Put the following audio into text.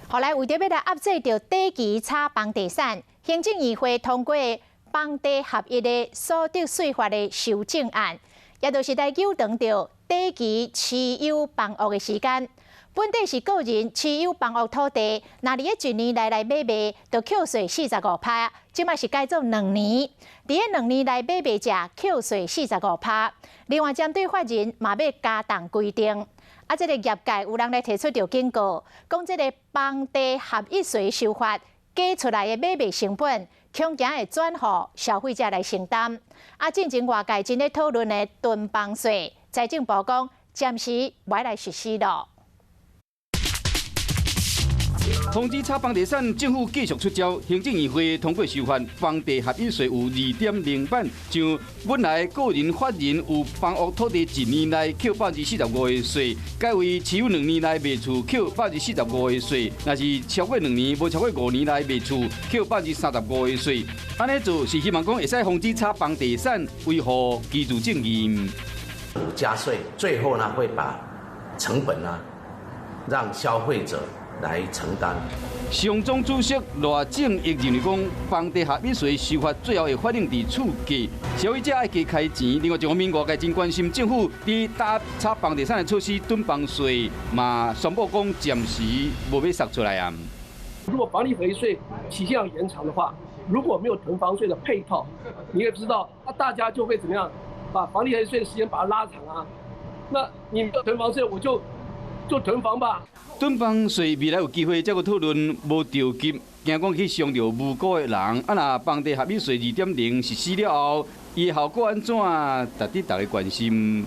後來為著欲來壓制著短期炒房地產，行政院會通過房地合一的所得稅法的修正案，也就是來糾長著短期持有房屋的時間。本底是個人持有房屋土地，若佇咧一年內來買賣，就扣稅45趴。這擺是改做兩年，佇咧兩年內買賣者扣稅四十五趴。另外，針對法人嘛欲加重規定。啊，這个業界有人來提出著警告，講這个房地合一稅修法加出來的買賣成本，恐驚會轉予消費者來承擔。啊，進前外界真咧討論的囤房稅，財政部講暫時袂來實施咯。防止炒房地產，政府繼續出招。行政院會通過修法，房地合一稅有2.0版，像本來個人法人有房屋土地一年內扣45%的稅，改為持有兩年內賣厝扣45%的稅；若是超過兩年，無超過5年內賣厝，扣35%的稅。按呢做是希望講會使防止炒房地產，維護居住正義。加稅，最後呢會把成本呢讓消費者來承擔。商總主席賴正鎰認為講，房地合一稅修法最後會反映佇厝價，消費者愛加開錢。另外一方面，外界真關心政府佇打炒房地產的措施囤房稅，嘛宣布講暫時無欲釋出來啊。如果房地合一稅期限要延長的話，如果沒有囤房稅的配套，你也知道，那大家就會怎麼樣？把房地合一稅的時間把它拉長啊。那你囤房稅，我就就囤房吧。囤房稅未來有機會這個討論無著急，驚講去傷著無辜的人。啊，若房地合一稅2.0實施了後，伊的效果按怎，值得大家關心。